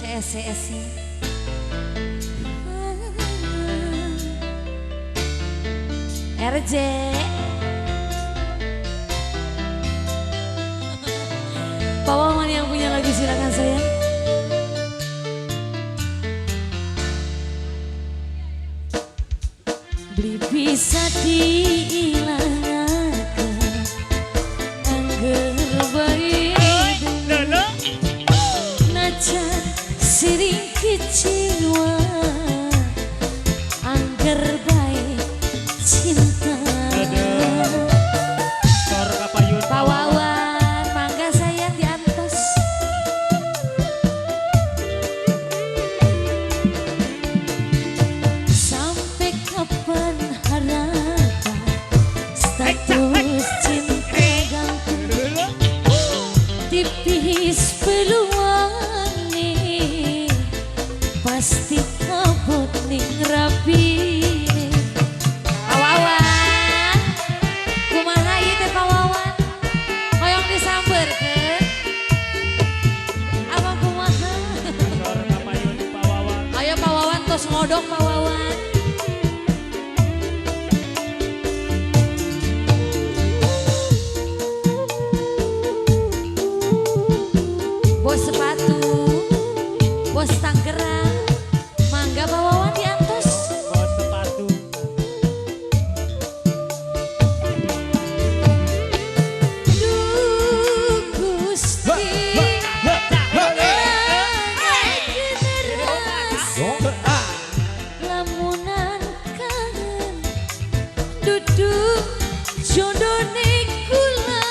CSCS RJ. Pak Wawan yang punya lagu silakan sayang. Beli bisa diilangaken angger bae najan siring kecewa angger bae cinta. Pak Wawan mangga sayang diantos. Sampai kapan harapan status cinta gantung tipis peluang nih pasti kabut ning rapi. Pak Wawan kumaha ieu teh Pak Wawan hoyong disamberkeun apa kumaha? Ayo Pak Wawan tos ngodok Pak Wawan. Bos sepatu, bos Tangerang, mangga Pak Wawan diantos. Bos sepatu. Duh Gusti, lamunan kangen duduk jodone kula.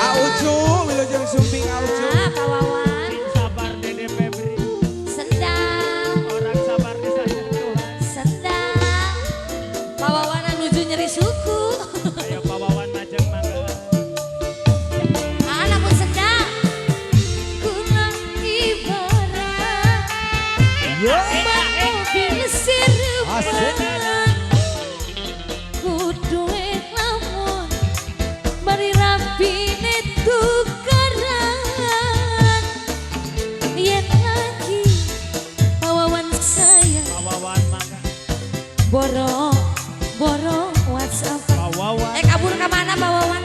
Aucu, wilujeng sumping aucu. Ah, Pak Wawan. Sing sabar Dede Febri. Sendang, Orang sabar disayang Tuhan. sendang. Pak Wawan nuju nyeri suku. Ayo Pak Wawan majeng mangga. Ah, namun sendang. Kula ibarat mobil sirpan. Kudu lamun bari rapine tukaran. Yen lagi Pak Wawan sayang Pak Wawan mangga. boro boro WhatsApp. Pak Wawan. Eh kabur ke mana Pak Wawan?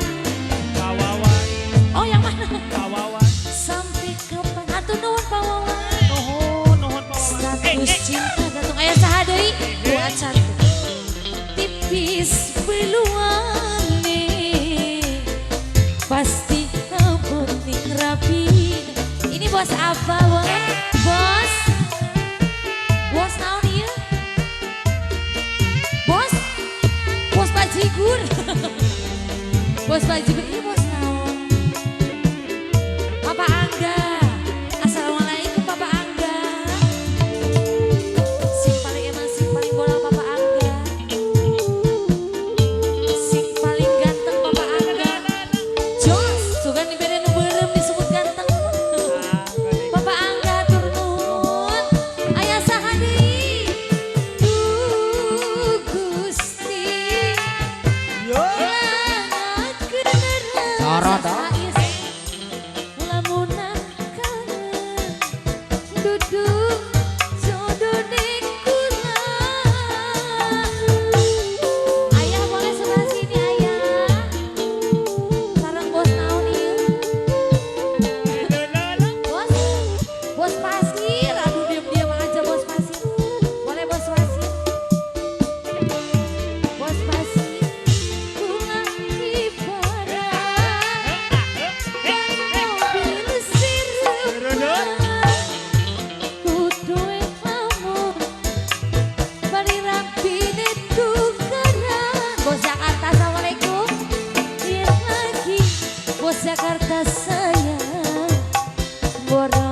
Pak Wawan. Oh yang mana? Pak Wawan. Sampai kapan? Atuh nuhun Pak Wawan. Nuhun, nuhun Pak Wawan. Status cinta gantung aya saha deui? Dua satu. Tipis peluangne pasti kabut ning rapi. Ini bos apa, Bos? Bos? Bos naon ieu? Bos? Bos bajigur. Bos bajigur ieu bos naon? Papa Angga. Assalamualaikum Papa Angga. Sing paling emang sing paling bola Papa Angga. Sing paling ganteng Papa Angga. Jos, sugan dibere nu beureum disebut ganteng. Papa Angga tur nuhun. Aya saha deui? Duh Gusti. Sorot, ah. Lamunan kangen duduk jodone kula. Ayah boleh sebelah sini ayah. Sareng bos naon ieu? Bos, bos pasir. Aduh diam-diam aja bos pasir. Boleh bos pasir? Bos pasir. Kula ibarat mobil sirpan. Kudu lamun bari rapine tukaran. Bos Jakarta assalamualaikum. Yen lagi bos Jakarta sayang boro